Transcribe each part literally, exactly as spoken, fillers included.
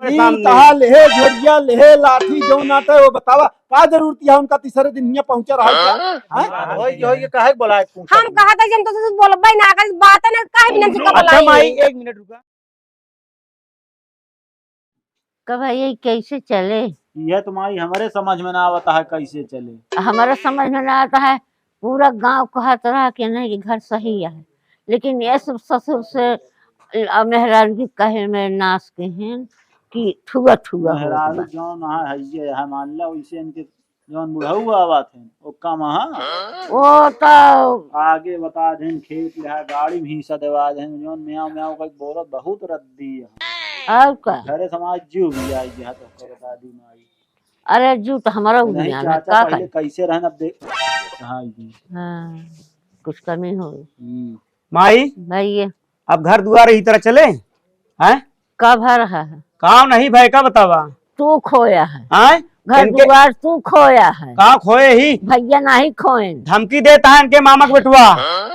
तीर सामने। कहा लेहे, झोरिया लेहे, लाठी जौन आटे वो बतावा, का जरूरत है उनका तीसरे दिन हियाँ पहुँचा रहा है क्या? हाँ? हाँ, होई के, होई के, काहे के बोलाए पूछा हम तू? कहा था कि हम तो कुछ बोलबे ना, अगर बात है ना, काहे बिना तुका अच्छा बोलाई? माई, एक मिनट रुका। कब ये कैसे चले? ये तो माई हमरे समझ में ना आवता है कैसे चले। हमारा समझ में ना आता है, पूरा गांव कहत रहा कि नहीं, कि घर सही है, लेकिन ये सब ससुर से अ, मेहरारू के कहे में नाश के हैं कि ठुआ ठुआ हो मेहरारू बा। जौन है, है ये है, मान ला वैसे इनके जौन बुढ़ऊ आवत हैं, वो कम है। वो तो आगे बता दें, खेत ले है, गाड़ी में हिस्सा देवा दें, जौन म्याऊं म्याऊं का बोलत बहुत रद्दी है। और का? घरे समाज जीव भी आई गया तो का बता दी माई। अरे जू तो हमारा नहीं, उमिया में चाचा का पहले करे? कैसे रहन, अब देख। हाँ जी। हाँ, कुछ कमी हो। हम्म। माई, भाई ये अब घर दुआर यही तरह चले, हैं? का भा रहा है? काम नहीं भाई, का बतावा? तू खोया है। हैं? घर इनके दुआर तू खोया है। का खोए ही? भैया नहीं खोएन। धमकी देता है इनके मामा के बेटवा।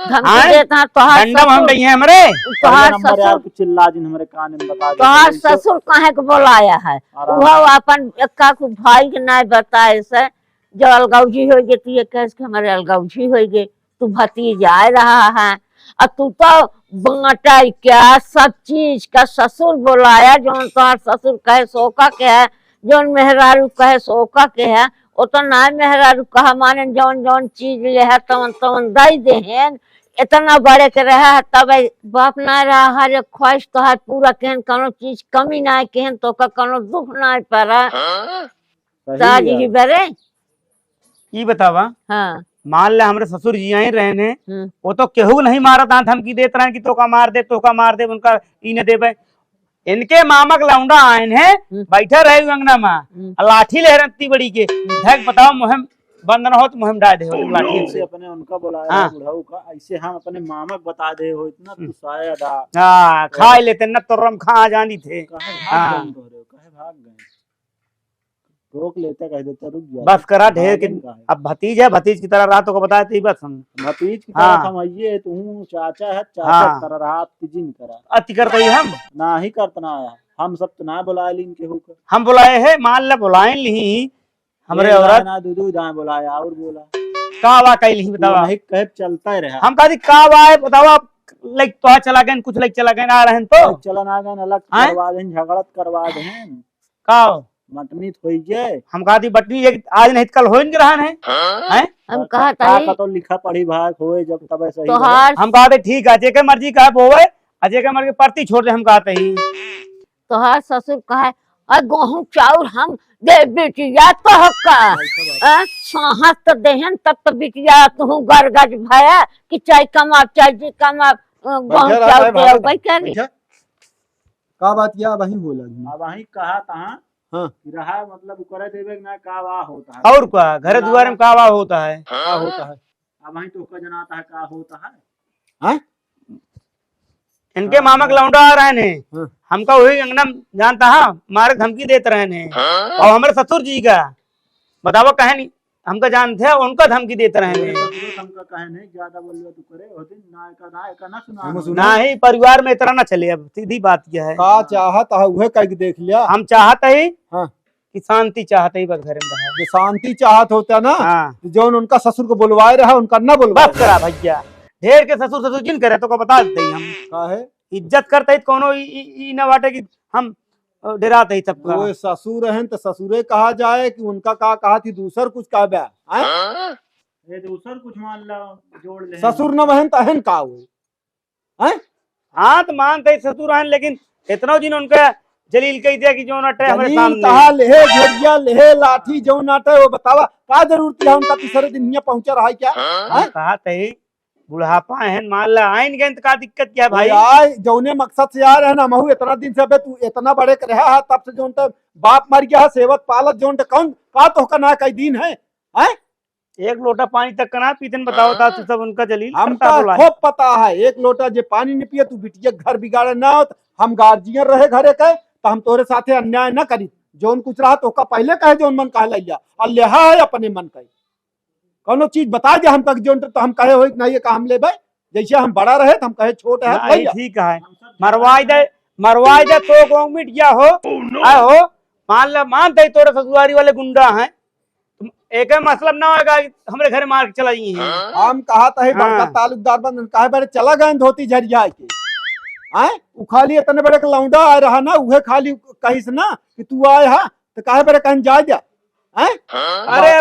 धमकी हैं? देता है तोहार डंडा हम ससुर। दइहे हमरे। तोहार अरे नंबर यार, ससुर। कुछ चिल्ला जिन हमरे कान में बता दे, तोहार जैसे ससुर काहे के बोलाया है? आराम। वो अपन एक्का को भाई के नहीं बताए से, जो अलगौजी हो गई, तू ये कह के हमारे अलगौजी हो गई, तू भतीज आए रहा है, और तू तो बांटा क्या सब चीज का ससुर बोलाया, जौन तोहार ससुर कहे सोका के है, जौन मेहरारू कहे सोका के है, वो तो ना मेहरारू कहा माने, जौन जौन चीज ले है तवन तवन दई देहेन। इतना बड़े के रहा है, तब बाप ना रहा, हर एक ख्वाहिश तोहार पूरा केहन, कौनो चीज कमी ना केहन, तो का कौनो दुख ना पड़ा। सही ताजी है। ही बरे। ई बतावा, हाँ। मान ले हमरे ससुर जी आई रहन हैं, हम्म। वो तो केहू नहीं मारत, आ धमकी देत रहन कि तोका मार दे, तोका मार दे, उनका ई न देबे। इनके मामा के लौंडा आइन हैं, हम्म। बैठे रहे अंगना में, हम्म। आ लाठी ले रहन इतनी बड़ी के, हम्म। धक बताओ, मुहे में बंद न हो तो मुहे में डाल दे हो लाठी से। अपने उनका बुलाया हाँ। बुढ़ऊ का, ऐसे हम अपने मामा के बता दे हो, इतना हम्म। गुस्साया दा। हाँ, खाए लेते न तो रम खा जानी थे। काहे भाग हाँ। गए तोहरे, काहे भाग गए? रोक लेते, कह देते, "रुक जा।" बस करा ढेर के, भागेन काहे? अब भतीज है, भतीज की तरह रहा तो को बताए तो ही बस हम। भतीज की हाँ। तरह हम आइए, तू चाचा है, चाचा हाँ। की तरह रहा, आप की जिन करा। अति करते ही हम। ना ही करत ना आया, हम सब तो ना बुलाए लीन केहू का। हम बुलाए हैं, मान ले बुलाए ली हमरे एक औरत। दाएं ना, दू दू दाएं बुलाया और बोला। का बा कइल ही बतावा? नहीं कहे चलता ही रहा। हम कहा दी का बा है बतावा, लाइक तो चला गए, कुछ लाइक चला गए, आ रहन तो। चलन आ गए, अलग हैं? करवा दें, झगड़त करवा दें। का? मटनी तो होई गए। हम कहा दी बटनी एक आज नहीं तो कल होइन के रहन है। हैं? हम का, कहा का, था का ही। तो लिखा पढ़ी भाग होए जब तब ऐसा ही तोहार रहे। हम कहा थे ठीक है, जेके मर्जी का बोवे, आ जेके मर्जी परती छोड़ दे, हम कहा थे ही। तोहार ससुर कहे, "अ, गोहूँ चाउर हम दे बिटिया तोहका। अ, साहस तो देहन तब तो बिटिया तुहूँ गरगज भया कि चाहे कमाब, चाहे जी कमाब, अ, गोहूँ बैठा रहा चाउर है दे भाई, अउबे करी।" बैठा। का बात या वहीं बोला जी? अब वहीं कहा तहाँ हाँ। कि रहा मतलब उ करे देवे कि ना का वा होता है। और का, घरे ना। दुआरे में का वा होता है? का होता है? अब वहीं तो का जनाता है का होता है? हाँ? इनके हाँ, मामा के हाँ। लौंडा आ रहे हैं। हाँ। हमका वही अंगना में जानता है, मारे धमकी देत रहे हैं। हाँ? और हमारे ससुर जी का, बतावा कहे नहीं, हमका जानते हैं, उनका धमकी देत रहे हैं। ससुर हमका कहे नहीं, ज्यादा बोल लिया तू करे, होते ना का, ना का, ना सुना हम हमें। सुना। ना ही, परिवार में इतना ना चले, अब सीधी बात यह है। का चाहत है, उहे कह के देख लिया। हम चाहत है हाँ। कि शांति चाहत है, बस घर में रहे। जो शांति चाहत होता ना, हाँ। तो जौन उनका ससुर को बुलवाए रहा, उनका ना बुलवाए बस करा रहा। भैया, ढेर के ससुर, ससुर जिन करे, तो को बता देते ही हम। का है? इज्जत करते ही तो कोनो ई, ई, ई ना बाटे कि हम, अ, डराते ही सबका। वो ससुर हैं तो ससुरे कहा जाए कि उनका का कहा थी, दूसर कुछ कहा बा, हैं? ये दूसर कुछ मान ला, जोड़ ले। ससुर न बहन तो अहन का हुई? हैं? हाँ, तो मानते ही ससुर हैं, लेकिन इतनो दिन उनका जलील कह दिया कि जौन अटे हमरे जलील सामने। कहा लेहे, झोरिया लेहे, लाठी जौन अटे, वो बतावा, का जरूरत है उनका तीसरे दिन हियाँ पहुँचा रहा है क्या? हाँ? कहा तही बुढ़ापा है, मान ला, आइन गए तो का दिक्कत क्या है भाई? आए, जौने मकसद से आ रहे हैं ना, महू इतना दिन से, अबे तू इतना बड़े के रहा है, तब से जौन तक बाप मर गया है, सेवत पालत जौन तक कौन, का तोहका ना कई दिन है, हैं? एक लोटा पानी तक का ना पीतन, बताओ ता तू सब उनका जलील हमका करता बोला है। खूब पता है, एक लोटा जे पानी नहीं पिए, तू बिटिया के घर बिगाड़े ना होत, हम गार्जियन रहे घरे के, तो हम तोरे साथे अन्याय ना करी। जौन कुछ रहा तोहका पहले कहे, जौन मन कहे लइया, और लेहा है अपने मन का। कौनो चीज बता दे हमका कि जौन तो हम कहे होई कि नहीं, ये का हम लेबे, जैसे हम बड़ा रहे तो हम कहे छोट है, नहीं, भैया। ठीक है, मरवाई दे, मरवाए दे तो गाँव मिट गया हो। आए हो, मान ले, मान दे तोरे ससुरारी वाले गुंडा हैं। तुम एक ही मतलब ना होगा कि हमरे घर मार के चला जाइए। हम कहा तही बड़का हाँ। तालुकदार बन, काहे बरे चला गए धोती झरिया के? हैं? उ खाली इतने बड़े के लौंडा आए रहा ना, उहे खाली कहिस ना कि तू आए हा, तो काहे बरे कहन जाए जा? हैं? अरे,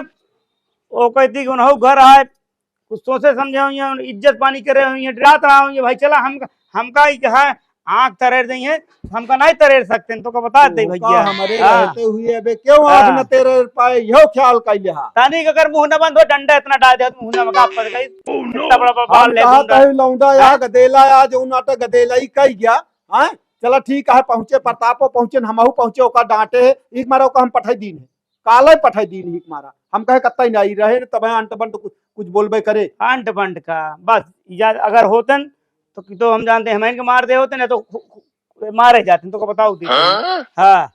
वो कहती कि उनहु घर आए, कुछ सोचे समझे हुई हैं, इज्जत पानी करे हुई हैं, डरात रहा हुई है, भाई चला, हम, हमका ही कहा, आँख तरेर दी है, हमका नहीं तरेर सकते हैं, तो का बता दे तोहका भैया। हमरे हाँ। रहते हुए अबे क्यों आँख हाँ। न तरेर पाए, यो ख्याल कर लिहा। तानी के अगर मुँह न बंद हो, डंडा इतना डाल दे, मुँह न मगा पड़ गई। इतना बड़ा बड़ा हम बाल है कहा गुंडा। तही लौंडा या हाँ? गदेला या, जो नाटक गदेला ही कह गया, हाँ? चला ठीक है, पहुँचे प्रतापो पहुँचे, हमहू पहुँचे, ओका डांटे है, एक मारा ओका हम पठाई दीन है। काले पठाई दीन ही मारा। हम कहे कत्ता ही नहीं रहे, तब अंट बंट कुछ, कुछ बोलबे करे। अंट बंट का, बस, या अगर होतन, तो, तो हम जानते हैं, हम इनके मार दे होते ना, तो खु-, खु-, मारे जाते, तो को बताओ दे। हाँ? हाँ।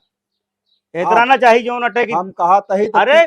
इतना हाँ। ना चाहिए जो नटे की हम कहा तही तो अरे,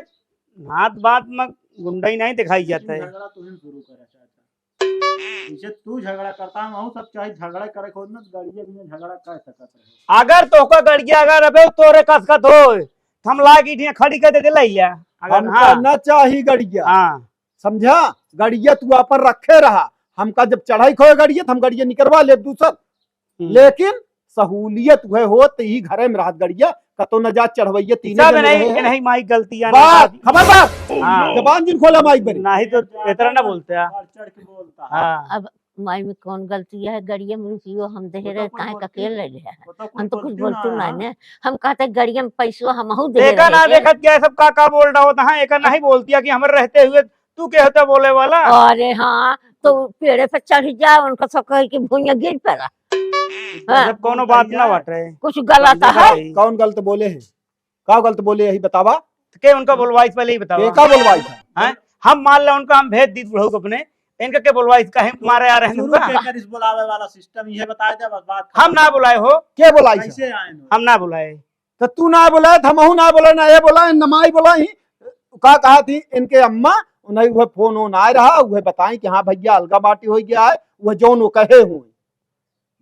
नात बात में गुंडा ही नहीं दिखाई जाता है। झगड़ा तो ही शुरू करे चाचा। जैसे तू झगड़ा करता है, वहू सब चाहे झगड़ा करे, खुद में गड़िया भी में झगड़ा कर सकत रहे। अगर तोहका गड़िया अगर अबे तोरे कसकत होए, तो हम ला के इठिया खड़ी कर दे, दे लइया। अगर हमका हाँ। ना चाही गड़िया। हाँ। समझा? गड़िया तू अपन रखे रहा, हमका जब चढ़ाई खोए गड़िया, तो हम गड़िया निकरवा लेब दूसर। हम्म। लेकिन सहूलियत उहे होत, ई घरे में रहत गड़िया, कतो न जात चढ़वैया, तीने सब जने नहीं, रहे हैं। नहीं, माई गलती है, बात, नहीं। खबरदार! हाँ। जबान जिन खोला माई बरे। नहीं तो इतना ना बोलते हैं। बढ़ चढ़ के बोलता है। हाँ। अब माई में कौन गलती है? गड़िया में रुपयो हम दे वो तो रहे, कुछ काहे बोलती ककेल नहीं। ले लिया है? वो तो कुछ हम तो कुछ बोलती बोलती नहीं ना। ने। हम कहते गड़िया में पैसो हमहू दे देखा रहे ना, थे। देखत क्या है, सब का, का बोल रहा होता है, एक नहीं बोलती है कि हमरे रहते हुए तू के होता बोले वाला? अरे हाँ, तो पेड़े पे चढ़ जा, उनका सब कहे कि भुइयां गिर पड़ा। हाँ। जब कोनो बात ना बाटे। कुछ गलत समझा है? भाई। कौन गलत बोले है? का गलत बोले, यही बतावा। तो के उनका बोलवाई, पहले ही बतावा। के का बोलवाई था? हैं? हम मान ला उनका हम भेज दी बुढ़ऊ को अपने, इनका के बोलवाई, काहे मारे आ रहे हैं शुरू तुमका? के कर इस बुलावे वाला सिस्टम, ये बता दे, बस बात हम खत्म। ना बुलाए हो। के बोलाई कैसे था? आए हो? हम ना बुलाए। तो तू ना बोला, तो हमहू ना बोला, ना ये बोला, न माई बोला ही। का कहा थी इनके अम्मा, उन्हें वह फोन वोन आए रहा, वह बताई कि हाँ भैया, अलगा बाटी हो गया है, वह जौन वो कहे हुए।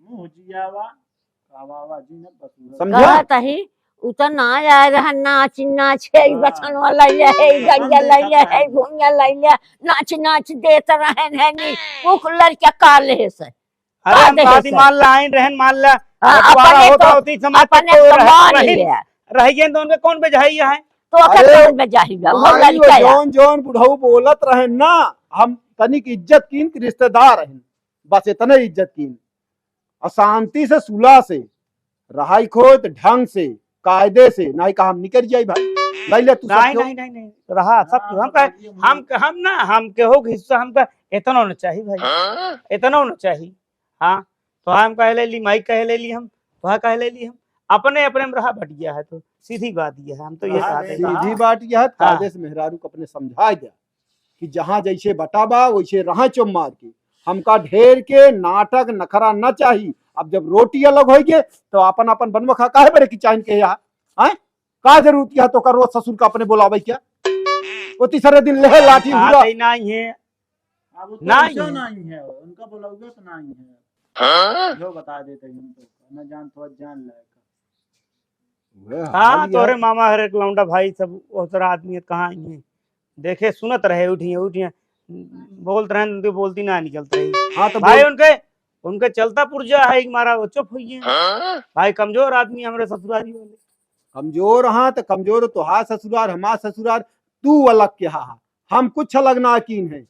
मुँह जियावा, कावावा जी ने बस उहे। समझा? कहत ही, उ त ना आए रहन, नाच, नाच, हे, ई हाँ। बछनवा लइले, हे, ई गड़िया लइले, हे, ई भुइयां लइले, नाच, नाच देत रहन, है नी। उ लड़का का लेहे से? अरे, का हम देहे शादी से? मान ला, आइन रहन, मान ला, हाँ, बंटवारा अपने होता, तो, होती, समझ अपने तो तो रह-, मान रही, लिया। रह गए तो उनके कौन बेजाई है? तो ओकर अरे, कौन बेजाई बा? वो माई, वो लड़का है। जौन, जौन बुढ़ऊ बोलत रहन ना, हम तनिक इज्जत कीन कि रिश्तेदार रहन, बस इतने इज्जत कीन। और शांति से, सुलह से, रहाई खोए तो ढंग से, कायदे से, नहीं कहा हम निकल जाई भाई। नहीं ले तू सब नहीं, क्यों? नहीं, नहीं, नहीं, रहा सब हाँ, कुछ। हम कहे, बताइए मुझे। हम, हम ना, हम केहू के हिस्सा, हम कहे, इतना होना चाहिए भाई, हाँ? इतना होना चाहिए। हाँ, तो हम कह ले ली, माई कह ले ली हम, तो कह ले ली हम, अपने, अपने में रहा बट गया है, तो सीधी बात ये है, हम तो ये रहा चाहते हैं। सीधी बात यह है, हाँ। कायदे से मेहरारू को अपने समझा दिया कि जहाँ जैसे बटा बा, वैसे रहा चुप मार के। हमका ढेर के नाटक नखरा न चाही। अब जब रोटी अलग होई गे, तो अपन अपन बनवा खा, काहे बरे की चाइन के यहाँ? हैं? का जरूरत क्या तो का रोज ससुर का अपने बोलावे क्या? वो तीसरे दिन लेहे लाठी हाँ, हुआ। तो ही नहीं है। अब वो तो नहीं ऐसा है। नहीं है, उनका बोलावे तो नहीं है। हाँ? जो बता देते हैं हम तो, न जान तो जान लायक। वह हाँ, हाल तोरे यह मामा हरे एक लौंडा भाई सब, वो तोरा आदमी है, कहाँ आई हैं? देखे, सुनत रहे, उठिए, उठिए, बोलत रहे, उनके बोलती ना निकलत रही। हाँ, तो भाई बोल। उनके, उनके चलता पुर्जा है, एक मारा वो चुप हुई है। हाँ? भाई कमजोर आदमी हमरे ससुरारी वाले। कमजोर हाँ, तो कमजोर तोहार ससुरार, हमार ससुरार, तू अलग के हा, हम कुछ अलग ना कीन है।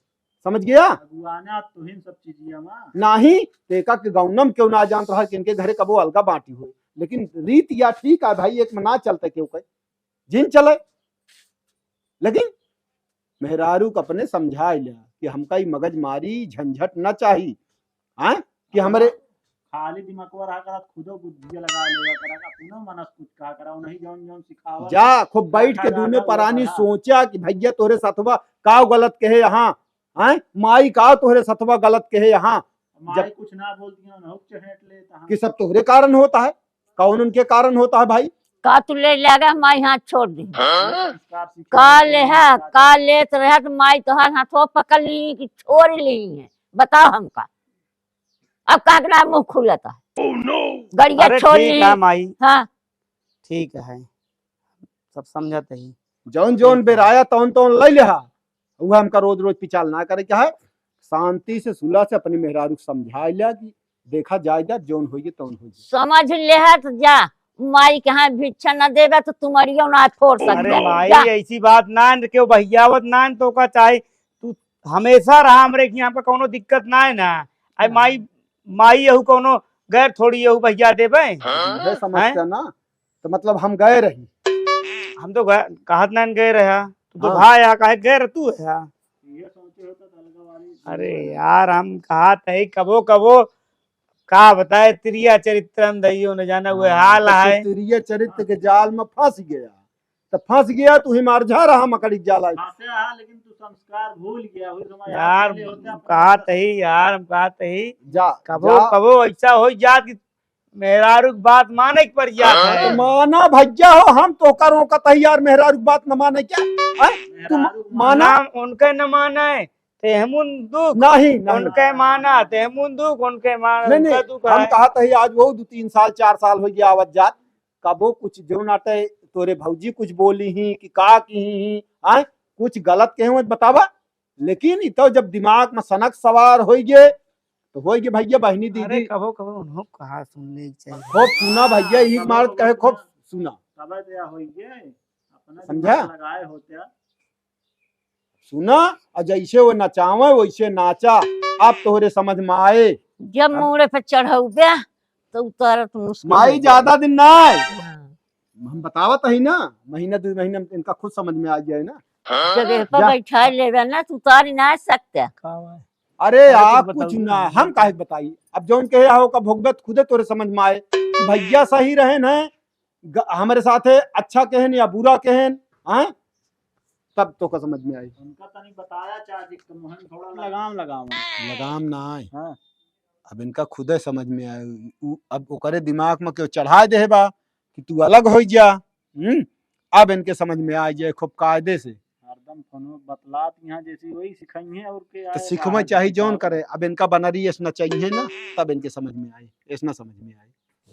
समझ गया? अगुआना तुहिन सब चीजिया मा। नाही, तेका के गौनम क्यों ना जानत रहा कि इनके घरे कबो अलगा बाटी हो। लेकिन रीत या ठीक है भाई, एक में ना चलते क्यों कहे? जिन चले। लेकिन मेहरारू को अपने समझाए लिया कि हमका ई मगज मारी झंझट ना चाही। हाँ? कि हमरे खाली दिमागवा रहा करा, खुदो बुद्धि लगा लेवा करा, अपनो मनस कुछ कहा करा, उन्हीं जौन जौन सिखावा जा, खूब बैठ के बैठा दूनो रहा, परानी पढ़ा। सोचा कि भैया तोहरे सथवा का गलत कहे यहाँ, हैं? माई का तोहरे सथवा गलत कहे यहाँ? माई जब कुछ ना बोलती हैं, उन्हें चहेट लेता है। कि सब तोहरे कारण होता है, कौन उनके कारण होता है भाई? का तू ले लेगा, माई हाथ छोड़ दी। हाँ? का ले है, का लेत रहे तो माई तोहार हाथवा पकड़ ली कि छोड़ ली है? बताओ हमका। अब काकड़ा मुँह खुलता है। गड़िया अरे छोड़ ठीक ली। है माई, हाँ। ठीक है, सब समझत ही। जौन जौन ठीक है। बेराया तौन तौन लइ लेहा, उहे हमका रोज रोज पिचाल ना करे के है। शांति से सुलह से अपनी मेहरारू के समझाइ लिया कि देखा जाए जा, जौन होइए तौन होइए। समझ लेहा त जा, माई के यहाँ भिक्षा न देबे त तुम्हरियो ना फोड़ सकबे। अरे माई, जा। ऐसी बात ना है, केहू बहियावत ना है, तो का चाहे तू हमेशा रहा हमरे के यहाँ, हमका कौनो दिक्कत ना है ना। आई हाँ। माई, माई यहू कौनो गैर थोड़ी यहू बहिया देबे। हाँ। मुझे समझता हैं? ना, तो मतलब हम गए रही। हम तो गए, कहत ना गए रहा, तू तो हाँ। भाई आ, काहे गए रह तू है? अरे यार, हम कहत ही कबो कबो का बताए, तिरिया चरित्र हम दइयो न जाना, उहे हाँ, हाल तो है। तिरिया चरित्र के जाल में फंस गया, तो फंस गया, तू ही मार झा रहा मकड़ी के जाल है। फंसे रहा, लेकिन तू संस्कार भूल गया, वही समय यार, अकेले होते हम अपन कहत ही यार, हम कहत ही, जा, कबो, जा। कबो ऐसा हो जात कि मेहरारू की बात माने के पड़ जात हाँ। है। तो माना भैया हो, हम तोहका रोकत ही यार, मेहरारू की बात न माने क्या? हैं? तू मेहरारू माना। ना, उनके न माने। तेहमुन दुख, नहीं, नहीं। उनके माना, तेहमुन दुख, उनके माना, नहीं, उनका नहीं, दुख हम है। कहत ही आज वो दो तीन साल, चार साल होइ गया आवत जात, कबो कुछ जो नाटे तोरे भौजी कुछ बोली ही कि का की ही, आय, कुछ गलत कहे हुए बतावा, लेकिन इ तो जब दिमाग में सनक सवार होइ गए, तो होइ गए भैया, बहिनी, अरे दीदी। कबो कबो उन्हों कहा सुनने के चाहिए। खूब सुना भैया, ई कबो मारत कबो कहे खूब सुना। सुना। तबे तो या होइ गए, अपना समझा? दिमाग लगाए होते। सुना, और जैसे वो नचावे, वैसे नाचा। अब तोहरे समझ में आए। जब अब मूड़े पे चढ़ौबे, तो उतारत मुश्किल माई हो जाए। ज्यादा दिन ना आए। हाँ। हम बतावत ही ना, महीना दो महीना में इनका खुद समझ में आ जाए ना। जगह पर जा। बैठा लेबे ना, तो उतार ना सकते। अरे अरे, आप कुछ कुछ बताओ। ना, हम काहे के बताई? अब जौन कहे हो का भोगबे त खुदे तोरे समझ में आए कि भैया सही रहेन है, ग-, हमरे साथे अच्छा कहेन या बुरा कहेन, हैं? तब तोका समझ में आई। उनका तनी बताया चाची के मुहन थोड़ा लगाम लगावा। लगाम ना आए। हाँ। अब इनका खुदे समझ में आए। उ, अब ओकरे दिमाग में केहू चढ़ाए देहे बा कि तू अलग होइ जा। हम्म? अब इनके समझ में आ जाए खूब कायदे से। हरदम फोनो बतलात यहाँ जैसी वही सिखाई है और के तो आए सिखवे बाहर चाही जौन बताओ। करे। अब इनका बनरी ऐसना चाहिए ना, तब इनके समझ में आए, ऐसना समझ में आए।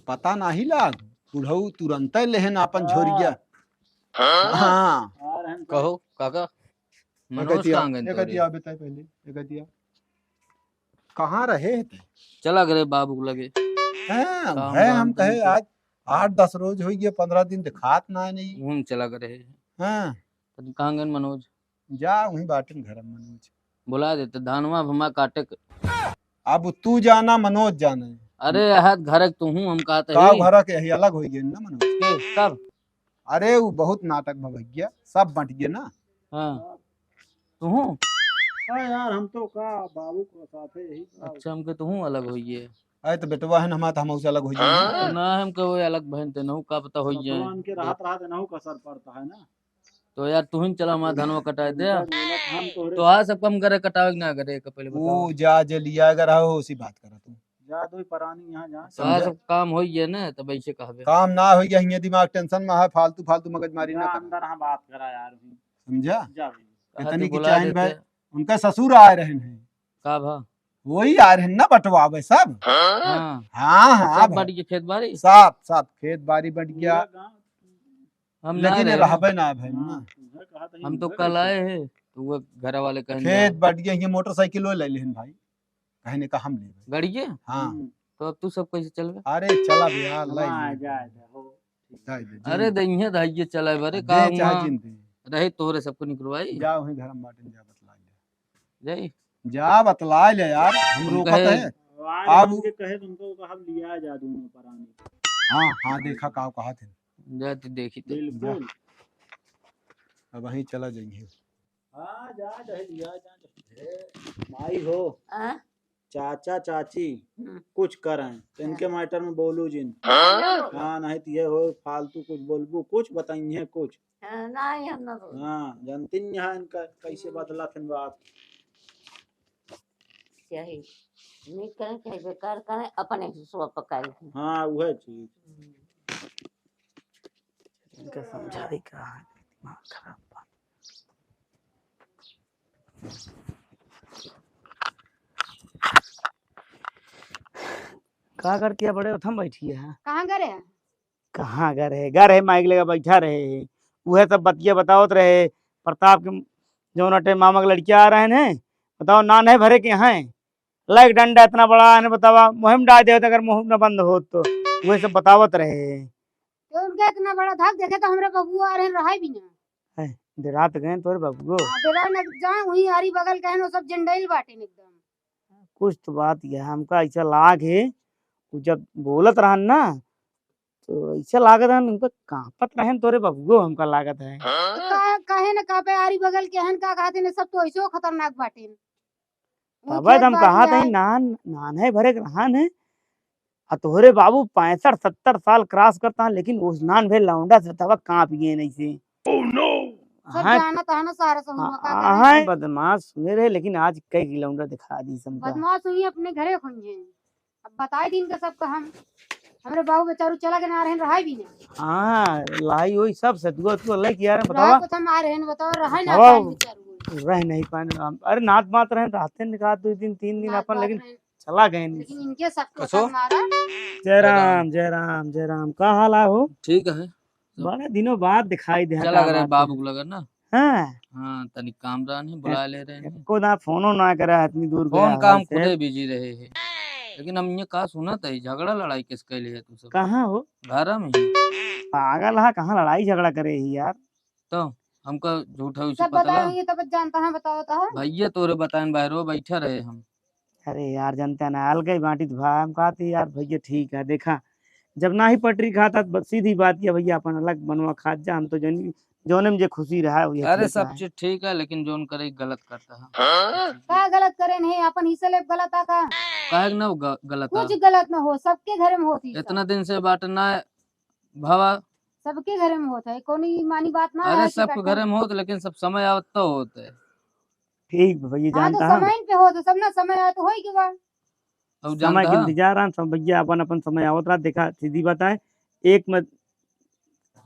पता नाही लाग, बुढ़ऊ तुरंते लेहन आपन हाँ। झोरिया। हाँ। आ रहन तो। कहो, काका, ये मनोज कहिया, कहाँ गए ये तोरे? कहिया, बताए पहले, ये कहिया। कहाँ रहे थे? चला गए बाबू के लगे। हाँ, काम है, धाम हम कहे करके। आज आठ दस रोज होइ गए, पन्द्रह दिन दिखात ना है नहीं। घूम चला गए। हाँ। तब कहाँ गए मनोज? जा, वहीं बाटन घर में मनोज। बुला देते, धानवा भमा काटे के। अब तू जाना, मनोज जाने। अरे, अहद घर के तू हूँ, हम कहते का ही। घर के यही अलग होइ गए ना मनोज। के, कब? अरे, वो बहुत नाटक भा भैया, सब बंट गए ना। हाँ। तू हूँ? हाँ यार, हम तो का बाबू के साथ है यही का। अच्छा, हमके तू हूँ अलग होइ गए। अरे, तो बेटवा है ना हमारा, तो हम उससे अलग होइ गए ना। ना, हमके वो अलग बहन ते नहु का पता होइ गए। भगवान के रहत रहत नहु का असर पड़ता है ना। तो यार, तू ही चला, हमारा धनवा कटाए दे। उनका मेहनत हम तोहरे तो आज सब कम करे, कटावे के ना करे, के पहले वो बताओ। जा, जे लिया अगर हो, उसी बात करा तू। जा, दो ही परानी यहाँ जा। तो आज समझा? सब काम होइ गए ना, तब ऐसे कहबे। काम ना होइ गया, हियाँ दिमाग tension में है, फालतू, फालतू मगजमारी ना जा, करा। अंदर हाँ बात करा यार, भी। समझा? जा भाई। कहा इतनी तू की बुला चाहन देते। भाई, उनका ससुर आए रहन हैं। का भा? वही आए रहन ना बटवावे सब। हाँ। हाँ, हाँ, सब भाई। बट गए खेत बाड़ी? सब, सब खेत बाड़ी बट गया। पूरा गाँव हम ना लेकिन ये रहे। रहबे ना भाई ना। हाँ, उधर कहा था, हम तो उधर कल कैसे? आए हैं, तो वो घर वाले कहें खेत जा। बट गया, ये मोटरसाइकिल वो ले लेहन भाई, कहने का हम लेबे। गड़िए? हाँ। हम्म। तो अब तू सब कैसे चलबे? अरे चला बे यार, हम लाई आ ले। जाए थे, हो। जाए दे, अरे जिन दे, इहे धाइये चला बे, अरे दे का चाहे हुआ? जिन दे। रहे तोहरे सबको निकलवाई। जा वहीं घर में बाटन जा बतला ले। जाई। जा बतला ले यार, हम हम रोकत कहे है। वाह, अब उनके कहे तुमको कहा लिया जा दोनों परानी। हाँ, हाँ, देखा का कहा थे। जा तो देखी तो। बिल्कुल। अब वहीं चला जाइए। हाँ, जा, चाहे लिया जा, चाहे। माई हो, हाँ? चाचा, चाची, हम्म। कुछ करें, तो इनके हाँ। Matter में बोलू जिन। हाँ? हाँ, नहीं तो ये हो, फालतू कुछ बोलबू, कुछ बताइए, कुछ। हाँ, नहीं, हम ना बोलबू। हाँ, जानती नहीं है इनका, कैसे हम्म। बदला थे बात। चाहे नीक करें, चाहे बेकार करें, अपने हिस्सा पकाई। हाँ, वह चीज। हम्म। इनका समझाई का है, दिमाग खराब बा। का करती है बड़े उठम बैठी है? कहाँ गए रहे? कहाँ गए रहे? गए रहे माइक लेके बैठा रहे। उहे सब बतिया बतावत रहे। प्रताप के जौन अटे मामा के लड़किया आ रहे हैं, बताओ ना नहीं भरे के हैं। लाइक डंडा इतना बड़ा है, बतावा, मुहिम डाल दे अगर मुहिम न बंद हो तो। उहे सब बतावत रहे। तो उनके इतना बड़ा धाक देखे तो हमरे बबुआ आ रहे हैं, रहाई भी ना। है, डेरात गए तोरे बबुओ। हाँ, डेरा न जाए, वहीं आरी बगल के हैं, वो सब जंडाइल बाटे न एकदम। कुछ तो बात यह हमका ऐसा लाग है, वो जब बोलत रहन ना, तो ऐसा लागत है उनका कांपत रहन तोरे बबुओ, हमका लागत है। तो का, काहे न कांपे, आरी बगल के हैं, का कहते ने, सब तो ऐसे खतरनाक बाटे। तबे तो हम कहा था, नान, नान है भरे के रहन है। आ तोहरे बाबू पैंसठ सत्तर साल क्रॉस करता है, लेकिन उस नान भे लौंडा से तबा कांप गए नहीं से। Oh no! सब हाँ। जानत है ना सारा समूह, का हाँ, करे? हाँ, बदमाश सुने रहे, लेकिन आज कई की लौंडा दिखा दी समझा। बदमाश हुई अपने घरे हुई हैं। अब बताई दिन का सबका हम, हमरे बाबू बेचारू चला के ना रहे, रहाई भी नहीं। हाँ, लाई वही सब से दुआ तुआ लेके आ रहे हैं, रहा बतावा। कुछ हम आ रहे हैं, बताओ, रहाई ना बताओ। पाए बेचारू। रह नहीं पाए। अरे नात बात रहे, रहते निकाल दो दिन, तीन दिन नात अपन, बात लेकिन रहे। चला गए नहीं। लेकिन इनके सबको कसो? सब मारा। जय राम, जय राम, जय राम। का हाल है हो? ठीक है। बड़े दिनों बाद दिखाई दे चला गए बाबू के लगे ना। हाँ। हाँ, तनी काम रहन है, बुला ले रहे हैं। को ना फोनो ना करे, आदमी दूर गया फोन काम है, खुदे बिजी रहे हैं। लेकिन हम ये का सुनत है, झगड़ा लड़ाई किस कैले है तू सब? कहाँ हो? घर में ही। पागल है, कहाँ लड़ाई झगड़ा करे ही यार? तो हमका झूठा उसे सब पता बताओ, ला? ये तो बस जानता है, बताओ तो। भैया तोरे बताएन, बाहरो बैठा रहे हम। अरे यार, जनता ना अलग ही बांटित भा, हम कहते यार भैया ठीक है, देखा जब ना ही पटरी खाता तो सीधी बात ये भैया अपन अलग बनवा खात जा, हम तो जौन, जौने में जे खुशी रहा वही अरे ठीक सब है। चीज ठीक है, लेकिन जौन करे गलत करता है। का गलत करे नहीं, अपन हिस्से ले गलत आ का? काहे के ना ग-, गलत आ? कुछ गलत ना हो, सबके घर में होती है। इतना दिन से बात ना भवा। सबके घरे में होत है, कौनो ई मानी बात ना अरे, है कि सबके काका। घरे में होत, लेकिन सब समय आवत तो होत है। ठीक बा भैया, हाँ, तो जानता है। समय पे होत है, सब ना समय आए तो होई के बा। अब समय जानता के है। इंतजार है, सब भैया अपन अपन समय आवत रहा। देखा, सीधी बात है, एक में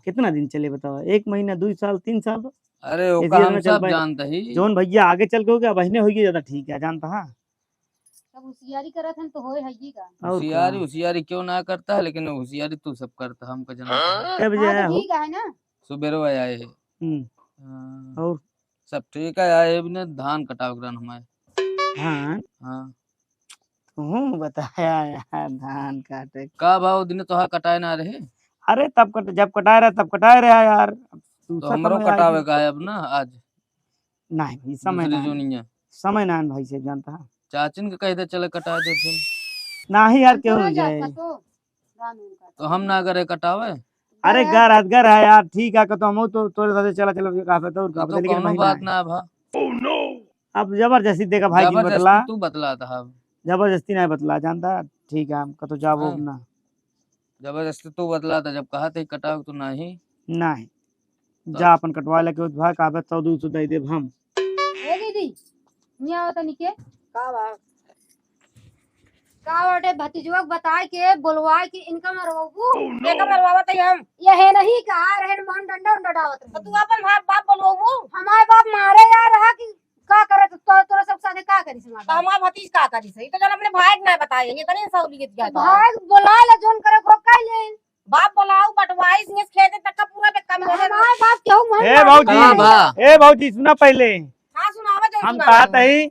कितना दिन चले बताओ, एक महीना, दो साल, तीन साल? अरे, इसी ओका हम में चल सब पाए। जानते ही। जौन भैया आगे चल के हो गया, बहने होई के ज्यादा ठीक है, जानता है। सब होशियारी करत हन तो होए है ही का। और होशियारी, का? होशियारी क्यों ना करता है, लेकिन होशियारी तू सब करता है, हमका जानता है। हाँ? कब हाँ, जाए तो हो? ठीक है ना? सुबेरो आए है। हम्म। हाँ। और? सब ठीक है, आए भी ने धान कटावे के रहन हमारे। धान? हाँ। तू बताया यार, धान काटे। का भाव दिन तोहार कटाए ना रहे? अरे तब कट-, जब कटाए रहे, तब कटाए रहे यार। अब तो दूसरा हमरो समय आ कटावे गया। का है अब ना आज। नहीं, ई समय दूसरी ना है। जोनिया। समय ना है भाई से जानता है। चाचिन के कह दे चले कटा दे फिर। नाही यार, हम केहू तो ना ना जाए। जाता तो, राम उनका तो हम ना करे कटावे। अरे अरे यार। गर हत गर है यार, ठीक है, तो हम तो तोरे साथे चला, चला, का पता और का ये तो पता, लेकिन कौनो भाई बात ना। ना भा। अब जबरदस्ती देखा भाई जी जबरदस्ती बतला। तू बतला था अब। जबरदस्ती नहीं बतला, जानता, ठीक है, हम कतो जाबो हाँ। ना। जबरदस्ती तू बतला था, जब कहा थे कटाओ तो नहीं। नहीं। तब? जा अपन कटवा लेके उठ भाई, कहबे सौ दू सौ दे देब हम। ए दीदी, हियाँ आओ तनी के। का बा? का बाटे भतीजवा के बताए के, बोलवाए के इनका मरवाबू? Oh, no! एका मरवावत है हम। ये है नहीं का, आ रहे मन डंडा उंडा डावत रहे। तो तू अपन बाप, बाप बोलवाबू? हमारे बाप मारे यार रहा कि का करे तो, तो तोरा सब साथे का करी समाज? तो हमार भतीज का करी सही? तो जन अपने भाई के ना बताए, ये तनी सहूलियत क्या तो था? भाई बोला ले, जोन करे को कह ले। बाप बोलाऊ, बटवाई, सिंहेस खेते तक का पूरा बेक्का में हमार बाप केहू मन ए ना भौजी, कहाँ बा? ए भौजी, सुना पहले। हाँ, सुनावा जल्दी हम बात। कहा तही,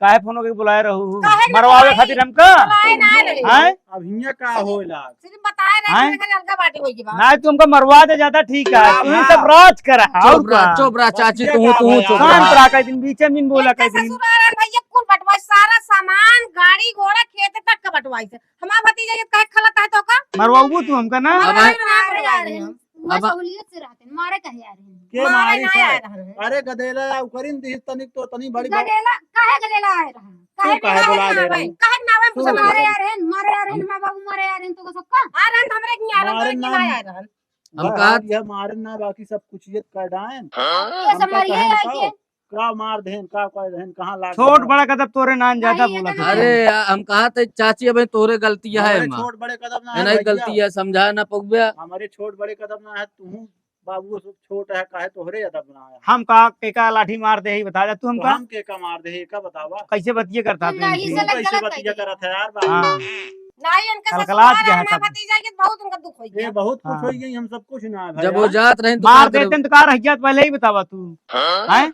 काहे फोन के बुलाए रहू? काहे के मरवावे बुलाए? खातिर हमका? बुलाए ना रहे। हैं? अब हियाँ का होला? सिर्फ बताए रहे हैं? कि अलगा बाटे होई के बा। ना, तुमका मरवा दे, ज्यादा ठीक है। हाँ, तू ही हाँ। सब राज करा, और चुप रहा, का? चुप रहा, चाची, बतिया तू, का तू भया? चुप रहा। शांत रहा, कई दिन बीचे में बोला, कई दिन। ससुराल भैया कुल बटवाई, सारा सामान, गाड़ी घोड़ा, खेत तक का बटवाई से। हमार भतीजा ये काहे खलत है तो का? मरवाबू तू हमका ना? अब मरवाए ना, मरवाए रहे हैं। अब वह सहूलियत से रहते हैं, मारे काहे आ रहे हैं? के मारे मारी ना से? आ रहे हैं। अरे गदेला, ओकरिन दिहिस तनिक तो तनी बड़ी बात। गदेला, काहे गदेला आए रहे हैं? तू काहे काहे ना बुला आए ले रहे रही? हैं? काहे ना आवे तू पूछे मारे आ रहे हैं, मारे आ रहे हैं, हम माँ बाबू मारे आ रहे हैं, तो सबका? आ रहे हैं, हमरे के आ रहे हैं, मारे तोरे के ना ना आए रहे हैं। हम बाकी कहा है, मारे ना, बाकी सब कुछ ये कर डायन। हाँ? ये हम सब का मारिए कहें आई बताओ? के। का मार देहन, का कर देहन, कहाँ लाग छोट गया? बड़ा कदम तोरे नान ज्यादा नहीं, ये बोला तो था। नहीं। अरे, आ, हम कहा थे, चाची, अबे तोरे गलती है, हमारे माँ। छोट बड़े कदम ना ए, है, नहीं, भैया। गलती है, समझा ना पउबे। हमारे छोट बड़े कदम ना है, तू बाबू सब छोट है, काहे तोहरे ज्यादा बना है? हम का, के का लाठी मार दे, ही बता दे तू तो हमका। हम के का मार दे, का बतावा? कैसे बतिये करता हम तू नहीं इनसे? से तू लग कैसे गलत बतिया है। करत है यार, बाबू? हाँ। नहीं, इनका कलकलात ससुराल क्या है हमारा सब? भतीजा के बहुत उनका दुख हो ये गया। बहुत कुछ हाँ। हो गई, हम सब कुछ ना है भाई जब वो यार। जात रहे तो मार का देते करब? तो का रह गया, पहले ही बतावा तू। हाँ? हैं?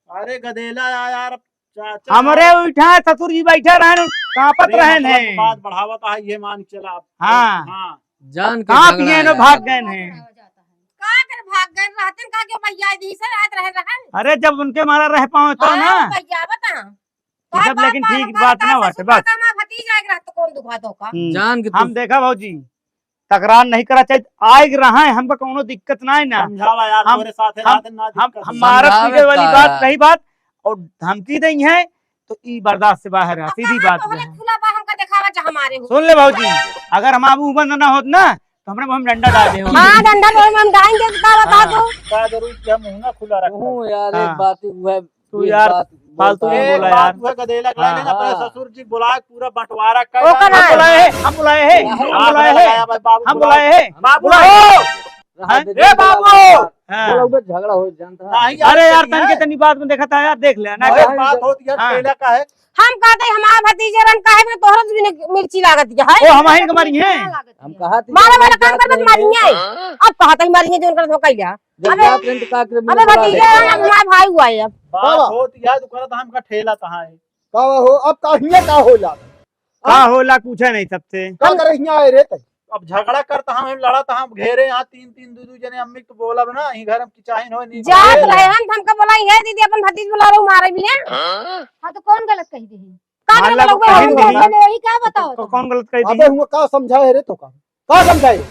अरे गदेला यार, चाचा। हमरे उठा ससुर जी बैठे रहन, कांपत अरे रहन मतलब है। बात बढ़ावत है, ये मान के चला आप। हाँ। हाँ। जान के कांप झगड़ा गए है नो, यार। भाग गए हैं। का कर भाग गए रहते, का के भैया दी से रात रहे रहन। अरे जब उनके मारा रह पाओ तो हाँ, ना। भैया बता। ये सब लेकिन ठीक बात ना बाटे, बस। भतीजा के रहत कौन दुखा धोखा। हम्म। जान के हम तू देखा भौजी, तकरार नहीं करा चाहिए। आए के रहा है, हमका कौनो दिक्कत ना है ना। समझावा यार, हम, तोरे साथे हम, रहते ना हम, दिक्कत हम है। मारत समझावे पीटे वाली का बात है? नहीं बात, और धमकी देई है, तो ई बर्दाश्त से बाहर है, सीधी बात है। खुला बा, हमका देखावा जहाँ मारे हो। सुन ले भौजी, अगर हम आबू बंद ना होत ना, तो हमरे मुँह में डंडा डाल दे हो। हाँ, डंडा तो हम डालेंगे, का बता हाँ। दो। का जरूरत है मुँह ना खुला रखा? तू यार, एक हाँ। बात, वह तू एक यार बात फालतू बोलता नहीं है। बोला एक बात यार। हुआ, गदेला के हाँ। लेना, अपने हाँ। ससुर जी बुला के पूरा बंटवारा कर ओकर डाल। हम बुलाए हैं, हम बुलाए हैं, हम हाँ, बुलाए हैं, लगाया भाई, बाबू हम बुलाओ। बुलाए हैं। बाबू बुलाओ। रहा हाँ? दे, ए दे, बाबू। हाँ। बोला, उधर झगड़ा हो जानता है। नहीं, अरे यार, यार, तन के तनी बात में देखा था यार, देख ले ना। अरे बात होत यार, हाँ। केला का है? हम कहते हैं, हमारा भतीजे रन काहे में तोहरा से भी नहीं मिर्ची लागत है। ओ, हम आइन के मारी हैं। हम कहा थी मारा, मारा काम कर मत मारी हैं। अब कहा था मारी हैं, जो उनका धोखा लिया। जब अबे, जात रहे तो का करे, अबे भतीजा, हमारा भाई हुआ है अब। बात बाबा। होत याद करत हमका ठेला कहाँ है? का हो, अब का हियाँ का होला? का हाँ? होला, पूछा नहीं सबसे। का करे हियाँ आए रे तै? अब झगड़ा करता हम, लड़त हम, घेरे यहाँ तीन तीन दू दू जने, अम्मी तो बोलब ना, ही घर में किचाइन हो नहीं जात करे। रहे हम, हमका बोलाई है दीदी, अपन भतीज बुला रहे, मारे भी है। हाँ, तो कौन गलत कही दी? का मान गलत ला, लोग कहीं में नहीं। मैंने यही का बताओ तो तुम? कौन गलत कही अबे दी? हुआ का समझाए रे तो का? का समझाए?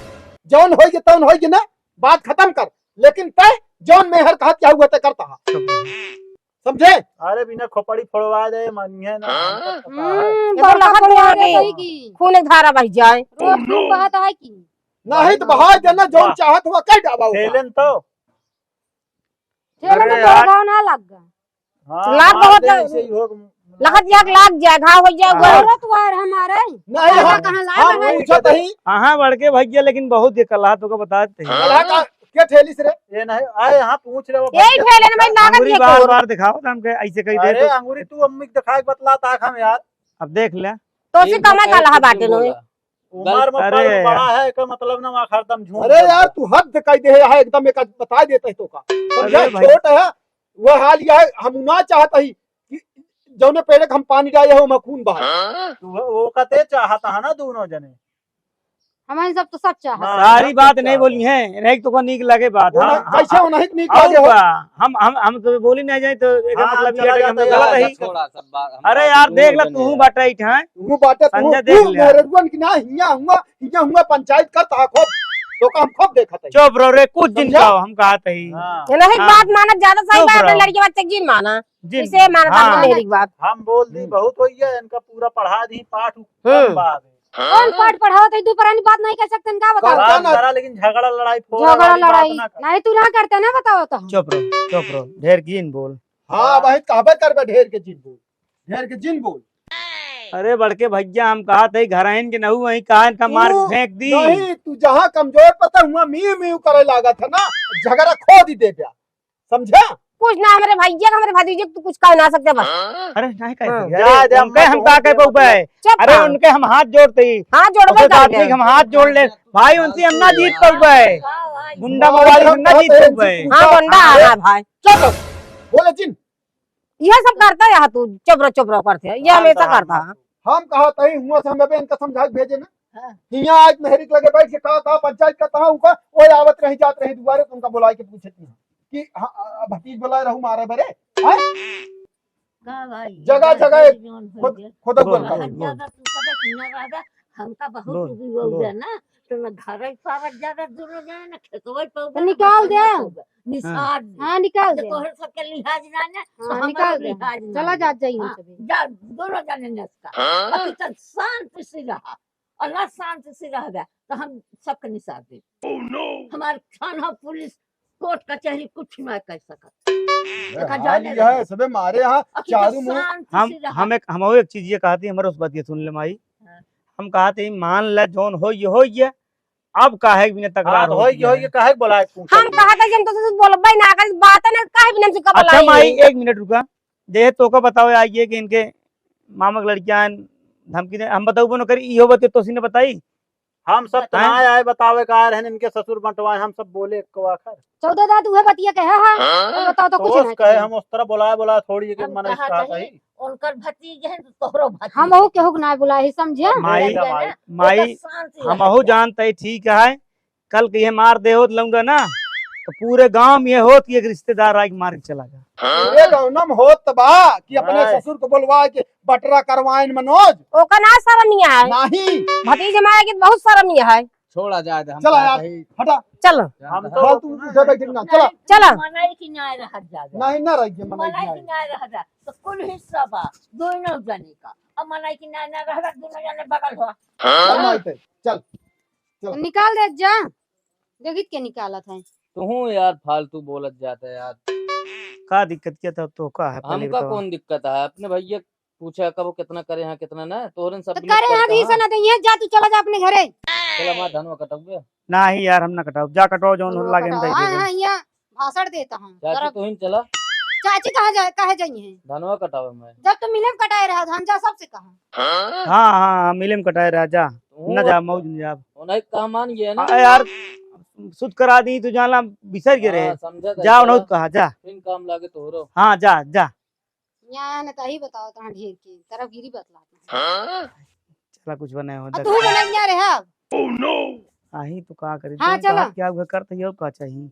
जौन होई के तौन होई के ना, बात खत्म कर। लेकिन तय जौन मेहर कहत क्या हुआ तय करता हा। समझे? अरे बिना खोपड़ी फोड़वा दे, मानिए ना, हमको पता है। हम्म, एकर बहुत का लहर बोला बोला रे। सही की। खून एक धारा बह जाए। रोज खून बहत है की? नहीं तो बहा देना, जौन वाह। चाहत हुआ कह डाबा हुआ। खेलेन तो। खेलेन अरे तो यार। घाव ना लग गा। हाँ, लाग मार बहुत दे, है। ऐसे ही हो, लखत जाक लाग जाए, घाव हो जाए, हाँ। वो। औरत वार हमारे। नहीं, कहाँ, हम, कहाँ लाग हम है? पूछत ही। हाँ, हाँ, बड़के भैया, लेकिन बहुत ये कलहा तो का बता देते हैं। कलहा का, के ठेलिस रे? ये नहीं, आए, हाँ, पूछ रहे हो यही भैया। ठेले ना भाई, लागत अंगुरी ये बार कोर। बार दिखाओ, तो हमके ऐसे कही दे अरे, तो। अंगुरी तू अम्मी के दिखाए के बतला ताक हम यार। अब देख ले। तो उसे एक कमा बताओ, कलहा एक बाटे नो। बोला। उमर में अरे बड़ यार। बड़ा है, एकर मतलब ना, वहाँ हरदम झूठ अरे बोलता। यार, तू हद कह दे है, एकदम एक बता देता है तो का। समझा? अरे भाई। छोट है, वह हाल यह है, हम ना चाहता ही कि जौने पेड़े के हम पानी डाले हो, ओमा खून बहा। हाँ? तो वो, वो कते चाहता है ना दोनों जने। हमारे सब तो सब चाहता हाँ, है। सारी सब बात कुछ नहीं चाहता बोली है। है, नहीं तो को नीक लगे बात, वो हाँ, ना, हाँ, कैसे हाँ। वो नहीं नीक और लगे हो? बा, हम, हम, हम तो बोली नहीं जाए तो एक हाँ, मतलब ये चला है कि हम जाता है गलत यार। है। छोड़ा सब बात, हम अरे बात यार, नहीं देख ले, बोलने तू हैं। बाटे ही है। तू बाटे, तू, संजय तू देख ले। मेहररुअन की ना, हियाँ हुआ, हियाँ हुआ पंचायत करता है खूब। तो का हम खूब देखत है। चुप रहो रे, कुछ दिन समझा? का हम कहत ही। हाँ। ये नहीं हाँ। बात माना, ज्यादा सही चुप बात है, रहो। लड़के बच्चे की माना। जिन इसे माना हाँ। मेरी बात। हम बोल दी, हम्म। बहुत हो गया, इनका पूरा पढ़ा दी पाठ, हम्म। कम बात है। कौन पाठ पढ़ावत है? दो परानी बात नहीं कर सकते, इनका बताओ। बात करा, लेकिन झगड़ा लड़ाई फोड़ा झगड़ा वाली बात लड़ाई। ना कर। नहीं, तू ना करते ना, बताओ तो। चुप रहो, चुप रहो, ढेर जिन बोल। हाँ, भाई, कहबे करबे, ढेर के जिन बोल, ढेर के जिन बोल। अरे बड़के भैया, हम कहत ही, घर आइन के नहू वहीं कहा, इनका मार तू फेंक दी। नहीं, तू जहाँ कमजोर पता हुआ, मीव मीव करे लागत है ना, झगड़ा खो दी दे गया। समझा? कुछ ना, हमरे भैया के, हमरे भतीजे के तू कुछ कह ना सकते बस। अरे, नहीं कह हाँ। सकते। जा, अरे, जा, उनके मत हम हो, का कह मत हो। पउबे? चुप अरे, रह। उनके हम हाथ जोड़ते ही। हाथ जोड़बे उनके साथ करबे। ही हम हाथ जोड़ ले। भाई, उनसे हम ना जीत पउबे। हाँ, भाई। गुंडा मवाली हम ना जीत पउबे। हाँ, गुंडा आ रहा है भाई। चुप। बोले जिन। यह सब करता है तू, चुप रहो, चुप रहो करते हैं। ये हाँ, हमेशा हाँ, करता हाँ। है। हम कहत ही हुआ से हम अबे इनका समझा के भेजे ना। हाँ। हियाँ आज मेहरी के लगे बैठ के कहा, कहा पंचायत का कहा उनका, वो आवत रही जात रही दुआरे, तो उनका बुलाए के पूछत नहीं। कि हाँ, आ, भतीज बोला रहू मारे बरे, हैं? का भाई, जगह, इधर जगह उधर जौन हो खुद, गया। खुद बोल, बोल, बोल। ज्यादा तू सब एक न रहबे, हमका बहुत बोल, उगी हो बोल। गया ना, तो न घर ही पावत ज्यादा दूर हो जाए, न खेतवा ही पावत तो ना निकाल बस दे। ना पावत। निसार दे। हाँ, निकाल जे दे। तोहर सबके लिहाज ना ना, हाँ, तो हमारा निकाल दे। लिहाज ना चला ना। जा, जाइए हाँ, सभी। जा, दोनों जाने नसका। हाँ? अभी तक शांति से रहा। अल्लाह शांति से रहबे, तो हम सबके निसार दे। Oh no! हमार थाना, पुलिस, कोर्ट, कचहरी कुछ ना कर सकत। अरे देखा हाँ, जाने ये है, रहे। सबे मारे हाँ, अखी तो चारू मुँह। शांति हम, से रहा। हम एक, हम और एक चीज ये कहती, हमारे उस बात ये सुन ले माई। हाँ। हम कहते हैं, मान ले जौन हो ये, हो ये, अब काहे के बिना तकरार हाँ, हो हो ये, गया हो है? ये काहे के बोला है पूछा हम है? कहते हैं, जब तो बोलबे ना कर, बात है ना, काहे बिना हमसे कब अच्छा लाई माई, है? एक मिनट रुका। जे तोका बताओ आइए कि इनके मामा के लड़कियां धमकी दे, हम बताउबो न करी, इहो बतिया तोसी न बताई। हम सब तो बताएं? ना आए बतावे का आए रहन, इनके ससुर बंटवाए, हम सब बोले एक आखर। चौदह दाँत उहे बतिया कहे है। हाँ? तो बताओ तो कुछ तोस नहीं कहे। हम उस तरह बुलाए, बुलाए थोड़ी के हम मन कहा कहा कही, सही। उनकर भतीज है तो तोहरो भतीज हमहू है। केहू के ना बुलाए ही, समझे? माई, समझे ना? माई, ओकर शांति हम रहे। अहू जानते ही ठीक है, कल के ये मार दे होत लौंडा ना, तो पूरे गांव में ये होत कि एक रिश्तेदार आके मार के चला गया। पूरे गांव में होत बा कि अपने नहीं। ससुर को बुलवा के बटरा करवाइन मनोज। ओका ना शर्मिया है। नहीं। भतीजे में आएगी तो बहुत शर्मिया है। छोड़ा जाए दे, हम चला कहा यार, कही। हटा। चल। जानता हम है। तो फालतू उठे बैठे ना, चला। चला। मनाई कि ना रह जा। नहीं, ना रह गया, मनाई मनाई कि नहीं। कि ना रह जा। तो कुल हिस्सा बा, दोनों जने का। अब मनाई कि ना, ना रह जा, दोनों जने बगल हो। चल, माई ते, चल। चल। निकाल दे जा। देखित के निकालत है। तुहू यार फालतू बोलत जाता है यार। का दिक्कत क्या था तो का है, पहले हमका बताओ। कौन दिक्कत है? अपने भैया पूछा कब कितना करे हैं, कितना ना, तोहरन सब तो मिलत करे हैं, करता दी है। सना दइहे, जा तू चला जा अपने घरे। चला माँ धनवा कटउबे। नाही यार, हम ना कटाउब, जा कटाओ जौन तू लागे कटाओ। दे हाँ, दे। हाँ, यहाँ भाषण देता हूँ। चाची, करब। तू ही चला। चाची कहाँ जाए, कहाँ जाइए? धनवा कटावे में। जब तो मिले में कटाए रहा धान, जा सबसे कहा। हाँ, हाँ, हाँ, मिले में कटाए रहा, जा। तू ना जा, मौज में जा। उन्हें काम मान गया ना। हाँ यार, सुध करा दी, तू जाना बिसर गए रहे। हाँ, समझा था, जा, चला। उन्हें कहा, जा। फिर काम लागे तोहरो। हाँ, जा, जा। यहाँ न तही बताओ, तहाँ ढेर के, तरफगिरी बतलात है। हाँ? चला, कुछ बनाए हो, आ, देख। तू बनाई ना रहे अब। Oh no! आही तो का करी, हाँ, तुम चला। कहा क्या हुआ करते ही और का चाहिए?